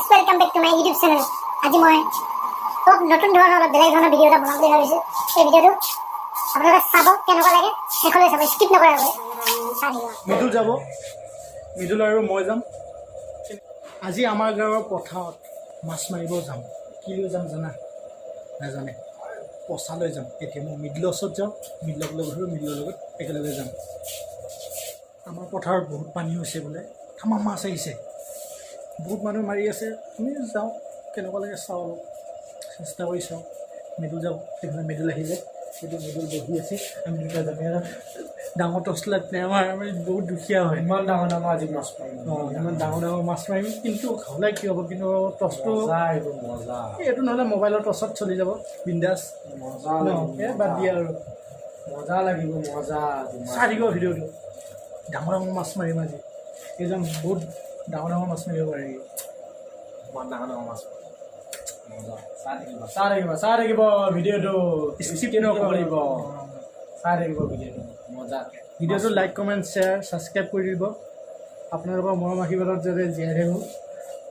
Welcome back to my YouTube channel. আজি মই অলপ নতুন ধৰণৰ, অলপ বেলেগ ধৰণৰ ভিডিঅ' এটা বনাম বুলি ভাবিছোঁ। এই ভিডিঅ'টো আপোনালোকে চাব, কেনেকুৱা লাগে শেষলৈ চাব, স্কিপ নকৰাকৈ চাই থাকিব। মৃদুল যাব, মৃদুল আৰু মই যাম। আজি আমাৰ গাঁৱৰ পথাৰত মাছ মাৰিব যাম। কি লৈ যাম জানা? নাজানে? পচা লৈ যাম। এতিয়া মই মৃদুলৰ ওচৰত যাওঁ, মৃদুলক লগ ধৰোঁ, মৃদুলৰ লগত একেলগে যাম। আমাৰ পথাৰত বহুত পানী হৈছে বোলে, তামাম মাছ আহিছে, বহুত মানুহ মাৰি আছে। আমি যাওঁ, কেনেকুৱা লাগে চাওঁ, অলপ চেষ্টা কৰি চাওঁ। মৃদুল যাব। সেইফালে মৃদুল আহিলে, সেইটো মৃদুল বহি আছে। আমি দুটা যাম। ইয়াত ডাঙৰ টৰ্চ লাইট নাই আমাৰ, আমি বহুত দুখীয়া হয়। ইমান ডাঙৰ ডাঙৰ আজি মাছ মাৰিম। অঁ, ইমান ডাঙৰ ডাঙৰ মাছ মাৰিম, কিন্তু হ'লে কি হ'ব, কিন্তু টৰ্চটো মজা আহিব, মজা। এইটো নহ'লে মোবাইলৰ টৰ্চত চলি যাব বিন্দাছ। মজা ন লাগিব। এই বাদ দিয়া আৰু। মজা লাগিব, মজা আজি মাছ। চাই থাকিব ভিডিঅ'টো। ডাঙৰ ডাঙৰ মাছ মাৰিম আজি। এইজন বহুত ডাঙৰ ডাঙৰ মাছ মাৰিব পাৰে। ইমান ডাঙৰ ডাঙৰ মাছ, মজা। চাই থাকিব, চাই থাকিব, চাই থাকিব ভিডিঅ'টো। স্কিপ নকৰিব। চাই থাকিব ভিডিঅ'টো মজাকে। ভিডিঅ'টো লাইক, কমেণ্ট, শ্বেয়াৰ, ছাবস্ক্ৰাইব কৰি দিব। আপোনালোকৰ মৰম আশীৰ্বাদত যাতে জীয়াই থাকোঁ।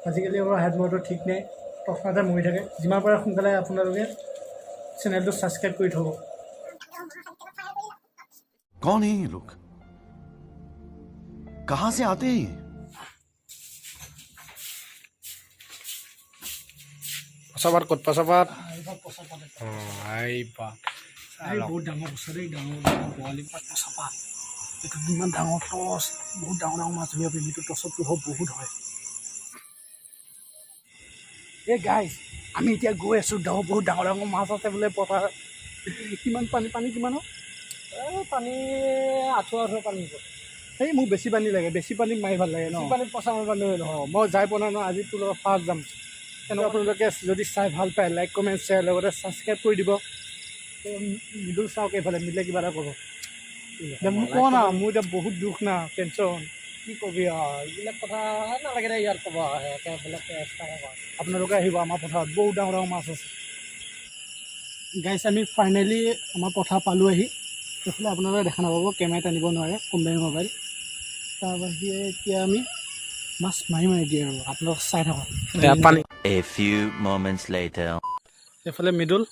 আজিকালি আমাৰ হাত মূৰটো ঠিক নাই, তৎক্ষণাতে মৰি থাকে। যিমান পাৰে সোনকালে আপোনালোকে চেনেলটো ছাবস্ক্ৰাইব কৰি থ'ব। कौन है ये लोग? कहां से आते हैं ये? পচাপাত ক'ত? পচাপাত। অঁ। এই বহুত ডাঙৰ পচা দেই, ডাঙৰ ডাঙৰ বৰালি পাত, পচা পাত। এইটো ইমান ডাঙৰ টৰ্চ, বহুত ডাঙৰ ডাঙৰ মাছ ধৰিব পাৰিম। এইটো টৰ্চত পোহৰ বহুত হয়। এই গাইজ, আমি এতিয়া গৈ আছোঁ। ডাঙৰ, বহুত ডাঙৰ ডাঙৰ মাছ আছে বোলে পথাৰত। কিমান পানী? পানী কিমান? এই পানী আঁঠু আঁঠু পানী হ'ব। এই মোক বেছি পানী লাগে, বেছি পানীত মাৰি ভাল লাগে ন। বেছি পানীত পচা মাৰিব নোৱাৰি নহয়। অঁ, মই যাই পোৱা নাই ন, আজি তোৰ লগত ফাৰ্ষ্ট যাম। তেনেকুৱা আপোনালোকে যদি চাই ভাল পায়, লাইক, কমেণ্ট, শ্বেয়াৰ, লগতে ছাবস্ক্ৰাইব কৰি দিব। এই মৃদুল চাওক এইফালে, মৃদুলে কিবা এটা ক'ব। এতিয়া মোক ক না, মোৰ এতিয়া বহুত দুখ না, টেনশ্যন। কি কবি আৰু, এইবিলাক কথা নালাগে দে ইয়াত ক'ব, একে বেলেগ এক্সট্ৰাকে কয়। আপোনালোকে আহিব আমাৰ পথাৰত, বহুত ডাঙৰ ডাঙৰ মাছ আছে। গাইছ, আমি ফাইনেলি আমাৰ পথাৰ পালোঁ আহি। এইফালে আপোনালোকে দেখা নাপাব, কেমেৰা টানিব নোৱাৰে কোম্পানী মোবাইল। তাৰ বাহিৰে এতিয়া আমি মাছ মাৰি মাৰি দিয়ে আৰু আপোনালোক চাই থাকক। পানী। A few moments later. এইফালে মৃদুল,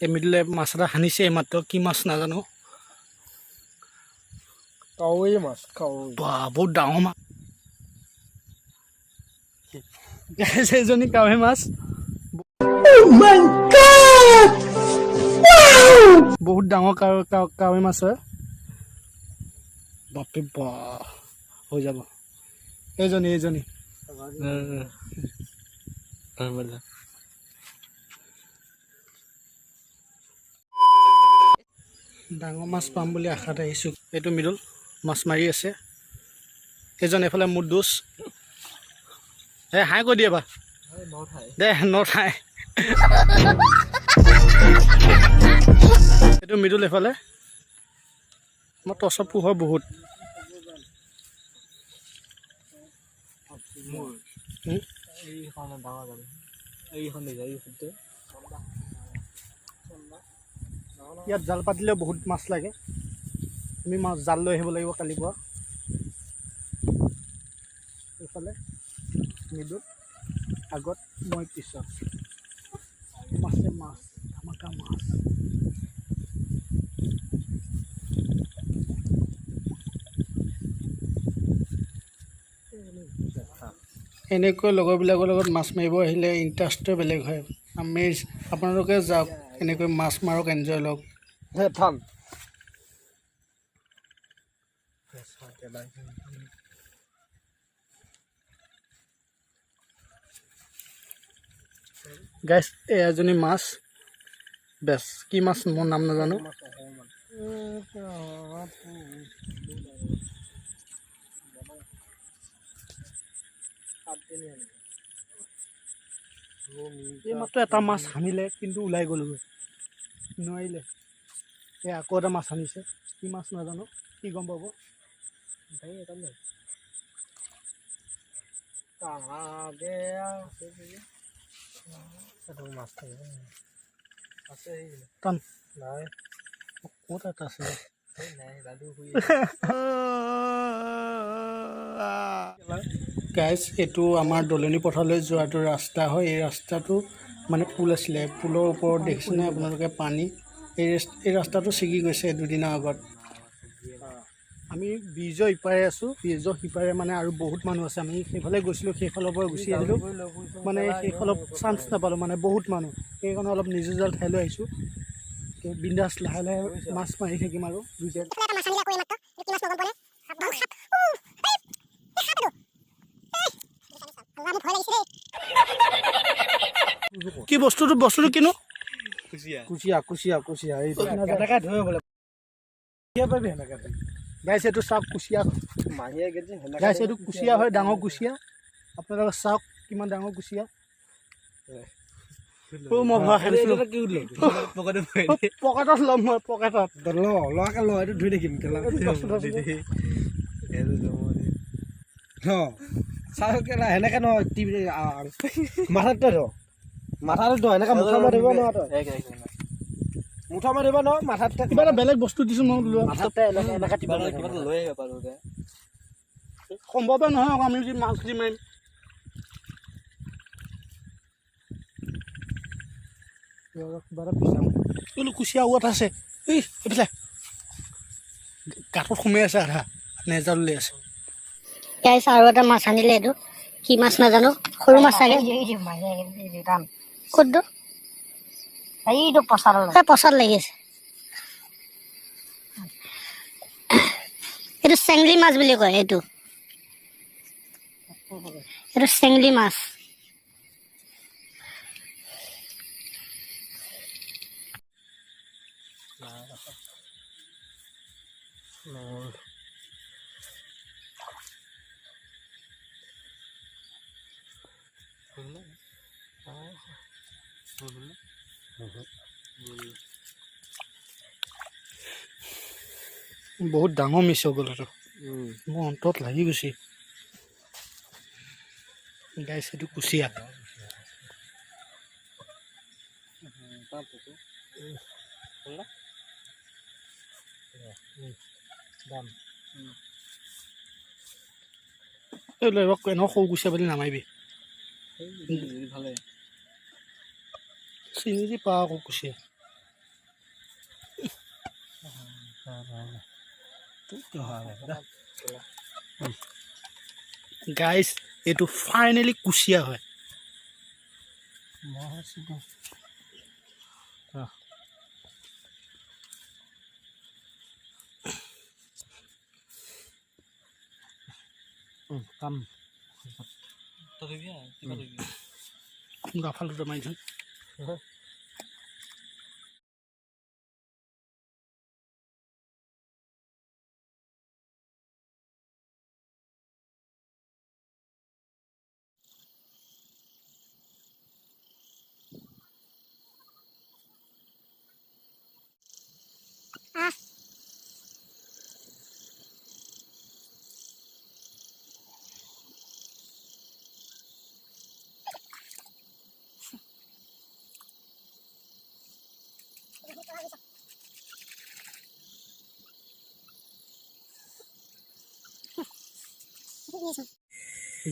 এই মৃদুলে মাছ এটা সানিছে এইমাত্ৰ, কি মাছ নাজানো। কাৱৈ মাছ, কাৱৈ। বা, বহুত ডাঙৰ মাছ। Guys, এইজনী কাৱৈ মাছ। বহুত ডাঙৰ কাৱৈ মাছ হয়। বাপৰে বা, হৈ যাব। এইজনী, এইজনী। ডাঙৰ মাছ পাম বুলি আশাত আহিছোঁ। এইটো মৃদুল মাছ মাৰি আছে। এইজন এইফালে মোৰ দোষ। এই হাই কৈ দিয়ে বা দে নঠাই। এইটো মৃদুল এইফালে। মই টৰ্চৰ পোহৰ বহুত। এইখন ডাঙৰ জাল, এইখন দেখিছা, এই খুঁটটো। ইয়াত জাল পাতিলেও বহুত মাছ লাগে। আমি মাছ জাল লৈ আহিব লাগিব কালিৰ পৰা। এইফালে মৃদুল আগত, মই পিছত। মাছে মাছ, ধামাকা মাছ। এনেকৈ লগৰবিলাকৰ লগত মাছ মাৰিব আহিলে ইণ্টাৰেষ্টটোৱে বেলেগ হয়। আমি আপোনালোকে যাওক, এনেকৈ মাছ মাৰক, এনজয় লওক। থাম। গাইছ, এই এজনী মাছ বেছ, কি মাছ মোৰ নাম নাজানো। এই মাত্ৰ এটা মাছ সানিলে, কিন্তু ওলাই গ'লগৈ, নোৱাৰিলে। এই আকৌ এটা মাছ আনিছে, কি মাছ নাজানো, কি গম পাব। মাছ থাকিব আছে। টান। নাই। ক'ত এটা আছে? নাই, দাদু শুই। গাইজ, এইটো আমাৰ দলনি পথাৰলৈ যোৱাটো ৰাস্তা হয়। এই ৰাস্তাটো মানে পুল আছিলে, পুলৰ ওপৰত দেখিছেনে আপোনালোকে পানী? এই ৰাস্তাটো ছিগি গৈছে দুদিনৰ আগত। আমি ব্ৰিজৰ ইপাৰে আছোঁ। ব্ৰিজৰ সিপাৰে মানে আৰু বহুত মানুহ আছে। আমি সেইফালে গৈছিলোঁ, সেইফালৰ পৰা গুচি আহিলোঁ। মানে সেইফালত চান্স নাপালোঁ, মানে বহুত মানুহ, সেইকাৰণে অলপ নিৰ্জন ঠাইলৈ আহিছোঁ। তো বিন্দাছ লাহে লাহে মাছ মাৰি থাকিম আৰু দুইটাই। এটা মাছ আনিলে আকৌ এইমাত্ৰ। এইটো কি মাছ মই গম পোৱা নাই। সাপ, সাপ। উ, এই, এই সাপ এইটো। এই, আল্লাহ, মোৰ ভয় লাগিছে দেই। কি বস্তুটো কিনো? কুচিয়া, কুচিয়া, কুচিয়া। এই কেনেকে ধৰিব বোলে? পাবি সেনেকে। গাইছ, এইটো চাওক, কুচিয়া। মাহীয়ে গেছি সেনেকে। গাইছ, এইটো কুচিয়া হয়, ডাঙৰ কুচিয়া। আপোনালোকে চাওক কিমান ডাঙৰ কুচিয়া। অ', মই ভয় খাইছিলোঁ। পকেটত ল'ম মই, পকেটত। ল, লকে ল, এইটো ধুই দেখিম কেলা। এইটো বস্তু ধৰচোন। চাওঁ কেলা, সেনেকে নহয়, টিভি মাথাত ধৰ, মাথাটো ধৰ। এনেকে মুঠা মাৰি ধৰিব নোৱাৰ তই, মুঠা মাৰি ধৰিব নোৱাৰ মাথাত। কিবা এটা বেলেগ বস্তু দিছোঁ মই লোৱা। মাথাতে এনেকে এনেকে টিপা মাৰি ধৰিব। সম্ভৱে নহয় আকৌ, আমি যি মাছ দি মাৰিম। ৰ, কিবা এটা বিচাৰোঁ। বোলো কুচিয়া ওত আছে। এই এইফালে গাঁতত সোমাই আছে, আধা নেজাল উলিয়াই আছে। গাইছ, আৰু এটা মাছ আনিলে। এইটো কি মাছ নাজানো, সৰু মাছ চাগে। ক'ত এইটো পচাৰ। এই পচাত লাগি আছে। এইটো চেংলি মাছ বুলি কয়। এইটো চেংলি মাছ। বহুত ডাঙৰ মিছ হৈ গ'ল এইটো, মোৰ অন্তৰত লাগি গৈছে। গাইছ, এইটো কুচিয়া। এই লৈ আহিব, এনেও সৰু কুচিয়া বুলি নামাৰিবি। চিনি দি পা আকৌ কুচিয়া। গাইছ, এইটো ফাইনেলি কুচিয়া হয়। কাম। গাফালটো মাৰিছোন। আহ।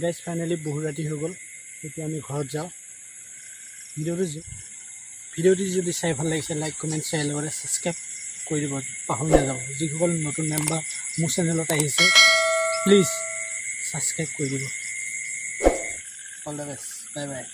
গাইজ, ফাইনেলি বহুত ৰাতি হৈ গ'ল। এতিয়া আমি ঘৰত যাওঁ। ভিডিঅ'টো যদি চাই ভাল লাগিছে, লাইক, কমেণ্ট, শ্বেয়াৰ লগতে ছাবস্ক্ৰাইব কৰি দিব পাহৰি নাযাব। যিসকল নতুন মেম্বাৰ মোৰ চেনেলত আহিছে, প্লিজ ছাবস্ক্ৰাইব কৰি দিব। All the best, bye bye.